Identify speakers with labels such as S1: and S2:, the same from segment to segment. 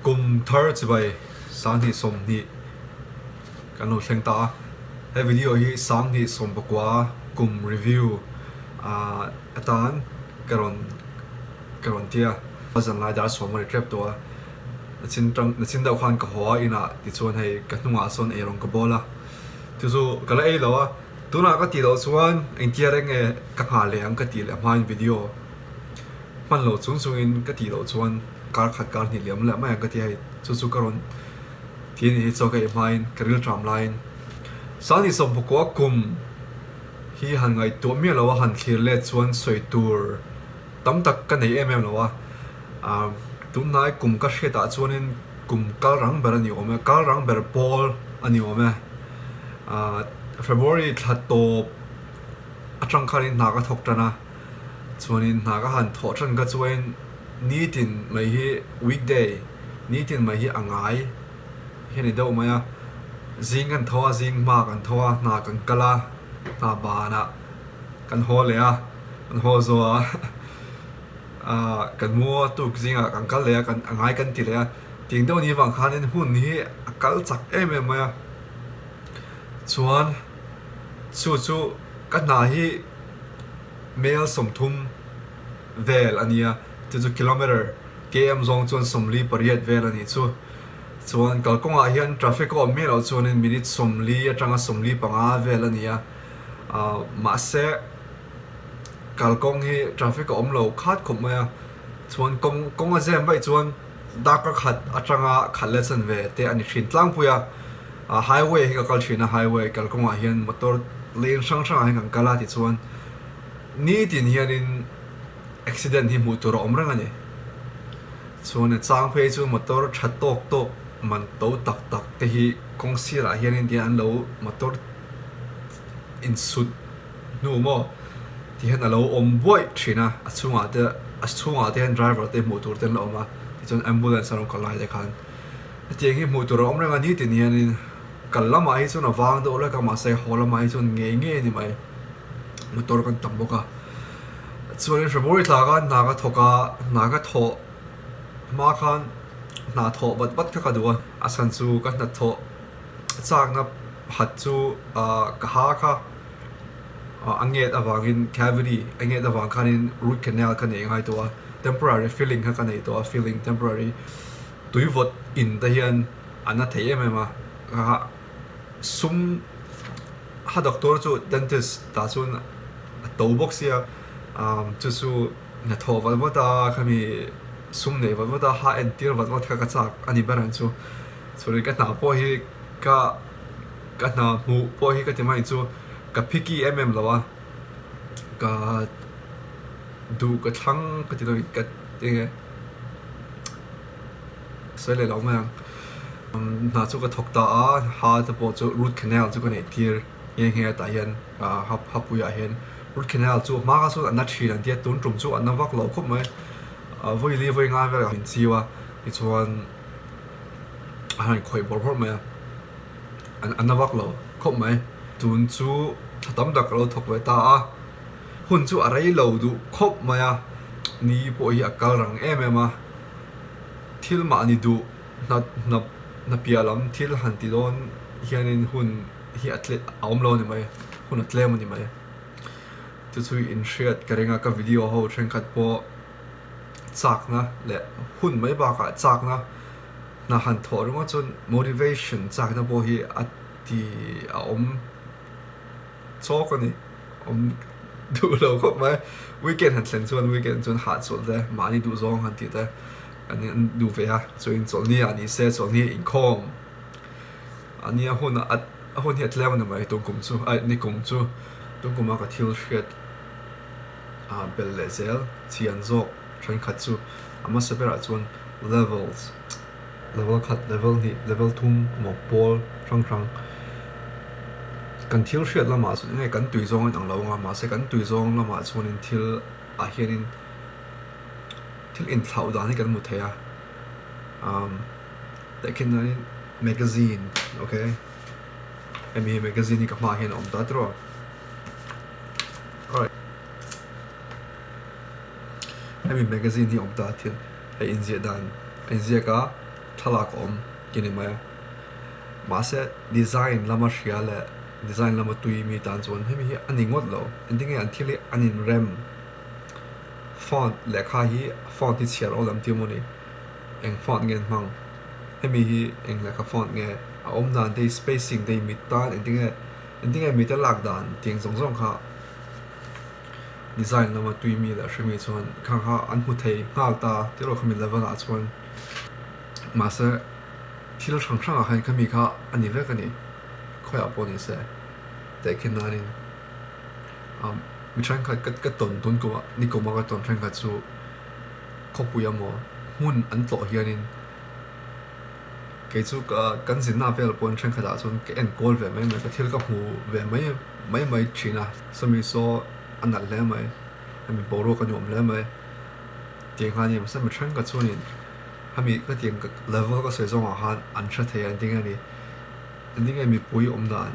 S1: Kum thar chibai 2020 kan lo thleng ta a, he video hi 2019 kum review atan ka rawn ka rawn ti a. Zanlai dar sawm a ri tep tawh a, nachin tang nachin deuh khan ka haw a inah tichuan hei ka hnungah sawn eirawng ka bawl a, chu chu ka la ei lo a, tunah ka tih loh chuan engtia reng nge ka nghah leh ang ka tih leh hmain video hman loh chung chungin ka tih loh chuan kar khat kar hnih liam leh mai ang ka ti a hei chu chu ka rawn ti a nih hi chaw ka ei hmain ka rilṭam laiin 2019 kum hi han ngaihtuah miah lo a han thlir let chuan sawi tur tam tak ka nei em em lo a ah tunhnai kum ka hriat ah chuanin kum kal rang ber a ni awm e kal rang ber pawl a ni awm e ah February thla tawp atang khanin hna ka thawk tan a. Chuanin hna ka han thawh ṭan ka chuain nitin mai hi weekday nitin mai hi a ngai hi a ni deuh mai a, zing kan tho a, zing hma kan tho a, hna kan kal a, hna banah kan haw leh a, kan haw zawh a ah kan mu a tuk zingah kan kal leh a kan a ngai kan ti leh a, ting deuh ni vang khanin hun hi a kal chak em em mai a, chuan chu chu ka hna hi. Mel 30 vel a nia, chu chu kilometer, km zawng chuan 48 vel a nih chu. Chuan kalkawngah hian traffic a awm miah loh chuanin minute 40 atanga 45 vel a ni a, ah mahse kalkawng hi traffic a awm lo khat khawp mai a, chuan kawng kawng a zem vaih chuan darkar khat atanga khat leh chanve te a ni thin tlangpui a, ah highway hi ka kal thin a, highway kalkawngah hian motor lane hrang hrangah hian kan kal a tichuan nitin hianin accident hi hmuh tur a awm reng a ni. Chuan a chang phei chu motor tha tawk tawk man to tak tak te hi kawng sirah hianin tihian an lo motor insut hnu maw tihian a lo awm buaih thin a, a chhungah te a chhungah te hian driver te hmuh tur te an la awm a tichuan ambulance a rawn kal lai te khan hetiang hi hmuh tur a awm reng a nitin hianin kal lamah hi chuan a vang deuh lek a mahse haw lamah hi chuan ngei ngei a ni mai motor kan tam bawk a chuanin February thla khan hna ka thawk a hna ka thawh hma khan hna thawh vat vat kha ka duh a a chhan chu ka hnathawh chakna pakhat chu ah ka ha kha ah a nget avangin cavity a nget avang khanin root canal ka neih ngai tawh a temporary filling kha ka nei tawh a filling temporary tui vawt in te hian a na thei em em a ah sum ha doctor chu dentist tah chuan a to bawk sia ah chu chu hnathawh vat vat a khami sum neih vat vat a ha entir vat vat kha ka chak a ni ber ang chu. Sorry ka hna pawh hi ka ka hna hmuh pawh hi ka ti mai chu ka phiki em em lo a ka duh ka thlang ka ti lo ka enge sawi leh lo mai ang hna chu ka thawk ta a ha te pawh chu root canal chu ka neih tir nghe nghe a tah hian ah hapui ah hian root canal chu hma kha chuan a na thin an tia tun tum chu a na vak lo khawp mai ah vawi li vawi ngai vel ah min chiu a tichuan. a han khawih bawrh bawrh mai a an na vak lo khawp mai tun chu tha tam tak ka lo thawk ve ta a hun chu a rei lo duh khawp mai a ni pawh hi a kal rang em em a thil mahni duh hna hna hna piah lam thil han ti dawn hianin hun hi a tle a awm lo a ni mai hun a tlem a ni mai chu chu inhriat ka ring a ka video ho thenkhat pawh. Chakna leh hun mai bakah chakna hna han thawh ringawt chuan motivation chakna pawh hi a ti a awm chawk a ni awm duh lo khawp mai weekend han thlen chuan weekend chuan hahchawlh te mahni duh zawng han tih te an duh ve a chuan chawlhni ah ni se chawlhni inkhawm a nia hun a hun hi a tlem a ni mai tun kum chu aih ni kum chu tun kuma ka thil hriat. ah belh leh zel chian zawk thenkhat chu a hmasa berah chuan levels level khat level hnih level thum emaw pawl hrang hrang kan thil hriat lamah chuan enge kan tui zawng in ang lo ang a mahse kan tui zawng lamah chuanin thil ah hianin thil inthlauh dan hi kan hmu thei a umm tehkhin danin magazine okay hemi hi magazine hi ka hmaah hian a awm ta tiraw. Hemi magazine hi awm ta thil hei inziah dan a inziak a. thlalak a awm ki ni mai a. Mahse design lama hria leh design lama tui mi tan chuan hemi hi a ni ngawt lo. Engtinge an thil hi an inrem font lehkha hi font hi chhiar awl ang tih maw ni? Eng font nge an hmang? Hemi hi eng lehkha font nge? A awm dan te hi spacing te hi mit tan engtinge engtinge mit a lak dan tih ang zawng zawng kha design lama tui mi leh hre mi chuan khang kha an hmu thei nghal ta tih erawh khami level ah chuan mahse thil hrang hrang ah khan khami kha a ni vek a ni khawiah pawh ni se tehkhin nanin umm mi thenkhat ka ka tawn tun kum ah ni kum a ka tawn thenkhat chu khawpui emaw hmun an tlawh hianin kei chu ka kan zinna vel pawn thenkhat ah chuan ka en kual ve mai mai ka thil ka hmu ve mai mai mai thin a sawmi saw a nalh hle mai hemi boruak a nuam hle mai tih ang khan a ni mahse mi thenkhat chuanin hemi ka tih ang level ka sawi zawngah khan an hre thei a engtin nge ni engtin nge mipui awm dan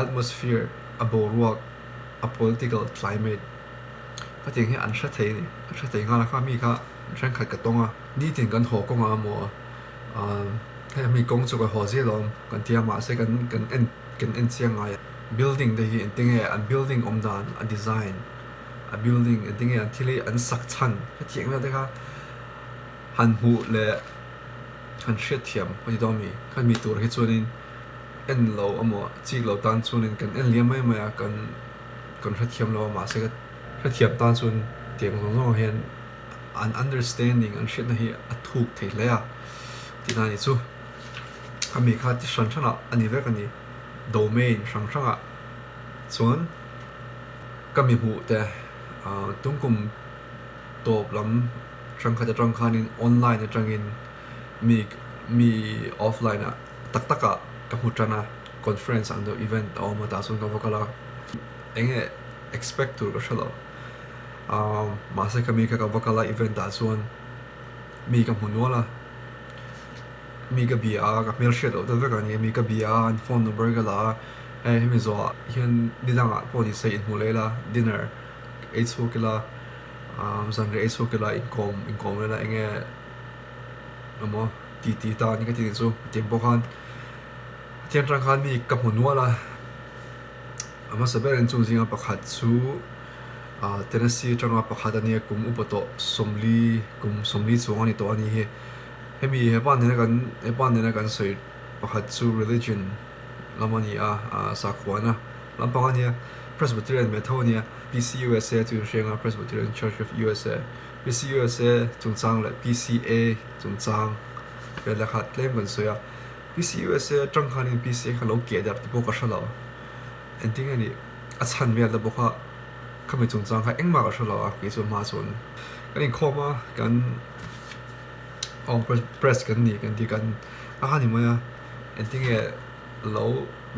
S1: atmosphere a boruak a political climate ka tih ang hi an hre thei a ni an hre thei nghal a kha mi kha thenkhat ka tawng a nitin kan haw kawngah emaw ahh hei mi kawng chu ka haw zia lo kan ti a mahse kan kan en kan en chiang ngai a building te hi engtin nge an building awm dan a design a building engtin nge an thil hi an sak chhan hetiang vel te kha han hmuh leh han hriatthiam a ni dawn a ni khami tur hi chuanin en lo emaw chik lo tan chuanin kan en liam mai mai a kan kan hrethiam lo a mahse ka hrethiam tan chuan tiang zawng zawng ah hian an understanding an hriatna hi a thuk thei hle a tih na a ni chu khami kha ti hran hran ah a ni vek a ni domain hrang hrang ah chuan ka mi hmuh te ah tungkum tawp lam hrangkhat atang khanin online atangin mi mi offline ah tak tak ah ka hmu tan a conference ang deuh event a awm a tah chuan ka va kal a eng nge expect tur ka hre lo ah mahse ka mi kha ka va kal a event ah chuan mi ka hmu nual a mi ka bia a ka hmelhriat loh ta vek a ni mi ka bia a an phone number ka la a hei hemi zawhah hian ni dangah pawh ni se inhmuh leh ila dinner ei chhuak ila ah zanriah ei chhuak ila inkawm inkawm ila eng nge emaw ti ti ta a ni ka ti chu tiang pawh khan thian atang khan mi ka hmu nual a a hmasa berin chung zinga pakhat chu ah Tennessee atanga pakhat a nia kum upa tawh sawmli kum sawmli chuang a ni tawh a ni hi hemi hepa nena kan hepa nena kan sawi pakhat chu religion lam a ni a ah sakhuana lampang a nia Presbyterian mai tho a nia P_C_U_S_A chu inhriang a Presbyterian Church of U_S_A P_C_U_S_A chungchang leh P_C_A chungchang vel kha tlem kan sawi a. PCUSA atang khanin PCA kha lo keh darh te pawh ka hre lo. Engtin nge nih a chhan vel te pawh kha khami chungchang kha engmah ka hre lo a kei chuan hma chuan kan inkhawm a kan aw press kan ni kan ti kan a kha ni mai a engtin nge lo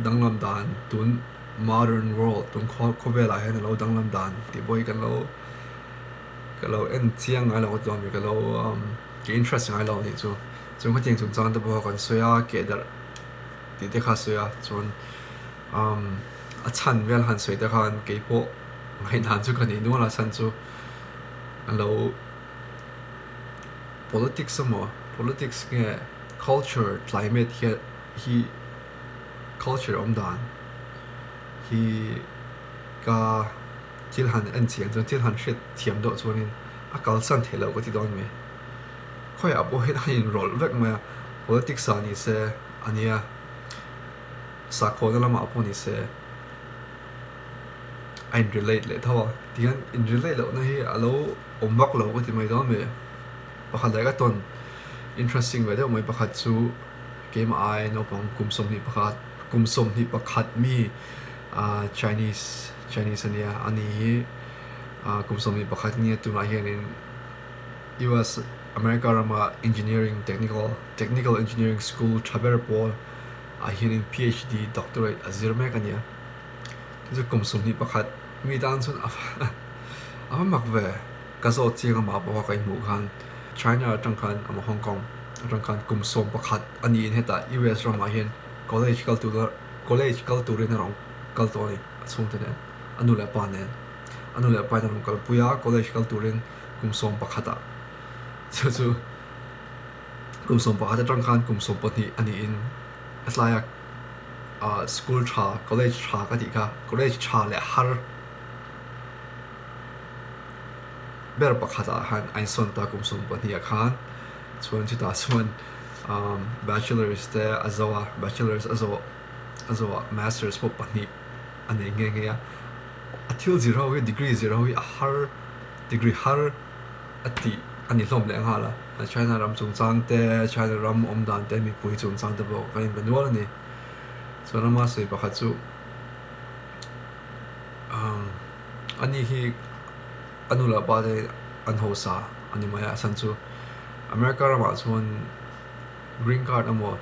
S1: danglam dan tun modern world tun khawvelah hian a lo danglam dan tih pawh hi kan lo ka lo en chiang ngai lo ka ti dawn a ni ka lo ka interest ngai lo a nih chu. Chung hetiang chungchang te pawh kan sawi a, keh darh tih te kha a sawi a, chuan umm a chhan vel han sawi te khan kei pawh ngaihdan chu ka nei nual a chhan chu a lo politics emaw politics nge culture climate hian hi culture awm dan hi ka thil han en chian chuan thil han hriat thiam deuh chuanin a kalsan theih loh ka ti dawn mai. Khawiah pawh hian a inrawlh vek mai a, politics ah ni se a nia, sakhawnna lamah pawh ni se a in relate leh tho a, tihian in relate lohna hi a lo awm vak lo ka ti mai dawn mai. Pakhat leh ka tawn interesting ve deuh mai pakhat chu keimah ai naupang kum 21 kum 21 mi ah Chinese Chinese a nia, ani hi ah kum 21 nia tunah hianin. US America rama engineering technical technical engineering school tha ber pawl ah hianin PhD doctorate a zir mek a nia. Chu chu kum 21 mi tan chuan a a va mak ve. Ka zawt chiang amah pawh kha ka inhmuh khan China atang khan emaw Hong Kong atang khan kum 11 a niin hetah US ramah hian college kal tur college kal turin a rawn kal tawh a ni a chhungte nen a nu leh pa nen a nu leh pa in a rawn kalpui a college kal turin. Kum 11 ah chu chu Kum 11 atang khan kum 12 a niin a tlaia school tha, college tha ka tih kha, college tha leh har ber pakhatah khan a insawn ta kum 12 ah khan. Chuan chutah chuan bachelors te a zo a, bachelors a zawh a zawhah masters pawh pahnih a nei nghe nghe a. A thil zir ho hi degree zir ho hi a har degree har a tih a ni hlawm leh nghal a. China ram chungchang te, China ram awm dan te, mipui chungchang te pawh kan inbe nual a ni. Chuan ama sawi pakhat chu ani hi a nu leh a pa te an hausa a ni mai a, a chhan chu America ramah chuan green card emaw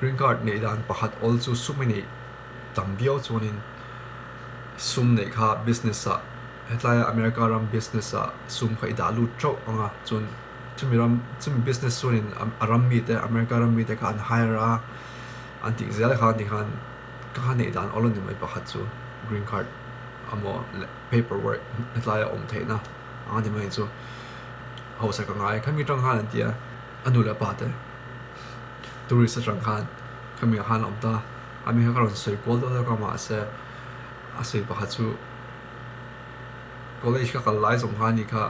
S1: green card neih dan pakhat awl chu sum i neih tam viau chuanin sum neih kha business ah hetlai a America ram business ah sum kha i dah lut teuh ang a chuan chumi ram chumi business chuanin a ram mite America ram mite kha an hire a an tih zel kha ni khan ka kha neih dan awl a ni mai pakhat chu green card emaw leh paper work hetlai a awm theihna ang a ni mai chu hausa ka ngai khami tang khan an ti a a nu leh pa te tourist atang khan khami ah khan a awm ta a mi kha ka rawn sawi kual deuh deuh a mahse a sawi pakhat chu college ka kal lai zawng kha a ni kha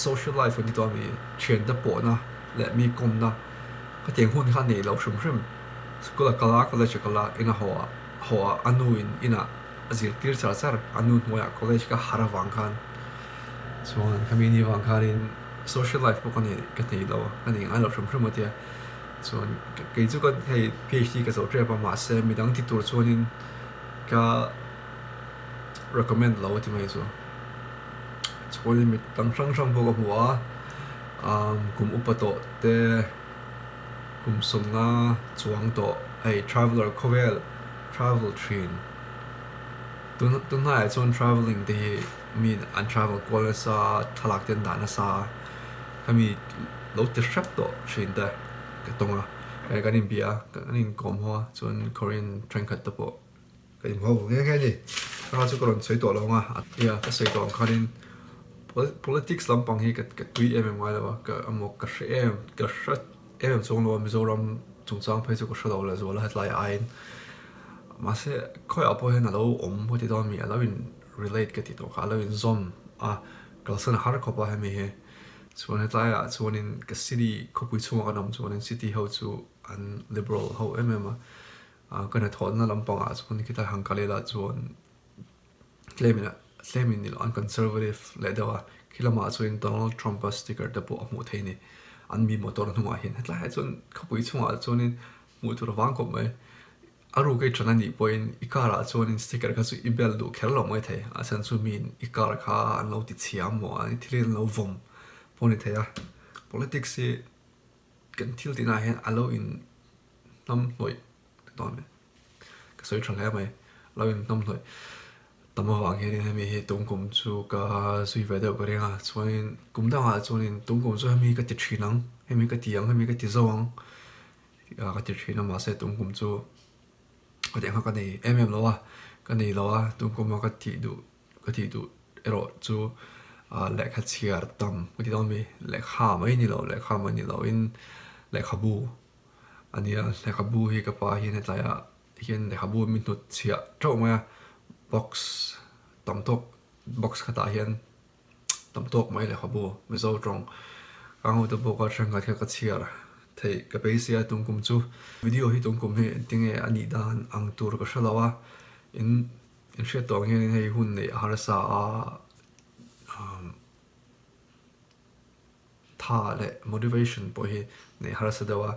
S1: social life an ti tawh a mi thiante pawhna leh mi kawmna khatiang hun kha a nei lo hrim hrim school a kal a college a kal a in a haw a haw a a nu in inah a zirtir char char a nu hnuaiah college ka har avang khan chuan khami ni avang khanin social life pawh ka nei ka nei lo ka nei ngai lo hrim hrim a tia chuan kei chu ka hei PhD ka zo tep a mahse midang ti tur chuanin ka recommend lo a ti mai chu chuanin mi dang hrang hrang pawh ka hmu a umm kum upa tawh te kum sawmna chuang tawh hei traveller khawvel travel thin tun tunhnaiah chuan travelling te hi mi an travel kual nasa a thlalak te an dah nasa a hemi lo ti hrep tawh thin te ka tawng a hei kan inbia a kan inkawm ho a chuan Korean thenkhat te pawh ka inhmu ho nghe nghe a ni heng chu ka rawn sawi tawh lo ang a nia ka sawi tawh ang khanin politics lampang hi ka tui em em ngai lo a ka emaw ka hre em ka hre em em chuang lo a Mizoram chungchang phei chu ka hre lo lehzual a hetlai aiin mahse khawiah pawh hian a lo awm ka ti dawn a mi a lo in relate ka tih tawh kha a lo inzawm a kalsan a har khawp a hemi hi chuan hetlai ah chuanin ka city khawpui chhungah kan awm chuanin city ho chu an liberal ho em em a ah ka hnathawhna lampangah chuan khilai han kal ila chuan tlemin tlemin ni lo an conservative leh deuh a khi lamah chuan Donald Trump a sticker te pawh a hmuh theih a ni an mi motor hnungah hian hetlai ah chuan khawpui chhungah chuanin hmuh tur a vang khawp mai. A ruk i ṭan a nih pawhin i car ah chuanin sticker kha chu i bel duh kher lo mai thei. A chhan chu miin i car kha an lo ti chhia maw, an thil hi an lo vawm pawh a ni thei a. Politics hi kan thil tihnaah hian a lo in hnamhnawih dawn mai. Ka sawi ṭha hle mai. A lo in hnamhnawih tam avang hianin hemi hi tum kum chu ka zui ve deuh ka ring a. Chuanin kum dangah chuanin tum kum chu hemi ka ti ṭhin ang, hemi ka ti ang, hemi ka ti zo ang. Ka ti thin a mahse tum kum chu ka tih ang kha ka nei em em lo a ka nei lo a tum kuma ka tih duh ka tih duh erawh chu ah lehkha chhiar tam ka ti dawn a mi lehkha mai ni lo lehkha mai ni loin lehkhabu a nia lehkhabu hi ka pa hian hetlaiah hian lehkhabu min hnut chhiah teuh mai a box tam tawk box khatah hian. Tam tawk mai lehkhabu Mizo tawng ka ngawt bawk a thenkhat kha ka chhiar theih ka beisei a tum kum chu video hi tum kum hi engtinge a nih dan ang tur ka hre lo a in in hriat tawh ang hian hei hun neih a harsa a umm tha leh motivation pawh hi neih harsa deuh a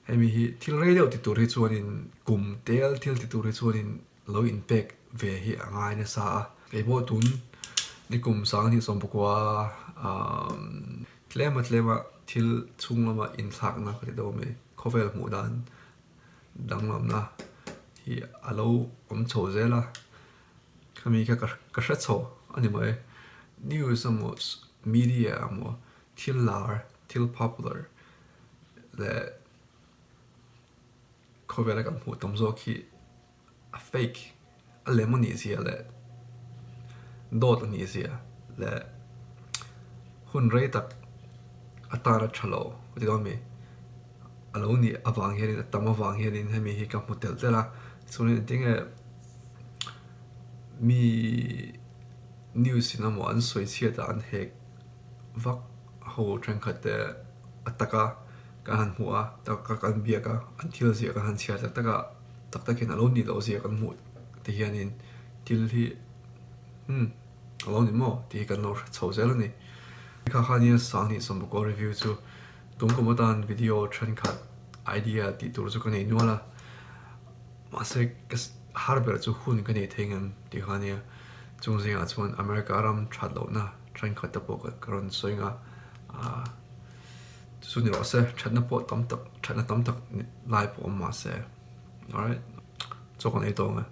S1: hemi hi thil rei deuh ti tur hi chuanin kum tel thil ti tur hi chuanin lo inpek ve hi a ngai nasa a. Kei pawh tun nikum 2019 tlema tlema thil chhung lama inthlakna ka ti deuh a mai. Khawvel hmuh dan danglamna hi a lo awm chho zel a, khami kha ka hre chho a ni mai. News emaw media emaw thil lar thil popular leh Khawvela kan hmuh tam zawk hi a fake, a lem a nih zia leh dawt a nih zia leh hun rei tak Atana tha lo ka ti dawn mi. A lo nih avang hianin a tam avang hianin hemi hi ka hmu telh telh a. Chuanin engtin nge mi news in emaw an sawi chhiat a an hek vak ho thenkhat te a taka kan han hmuh a taka kan biak a an thil ziah kan han chhiar tak tak a tak tak hian a lo nih loh zia kan hmuh te hianin thil hi umm a lo ni maw tih hi kan lo hre chho zel a ni. Kha kha nia Sanghnih Sawmpakaw review chu tum kum atan video thenkhat idea tih tur chu ka nei nual a mahse ka har ber chu hun ka nei thei ngem tih kha nia chung zingah chuan America ram that lohna thenkhat te pawh ka rawn sawi ang a ah chu ni rawh se thatna pawh tam tak thatna tam tak lai pawh awm mahse alright chaw kan ei tawh ang e.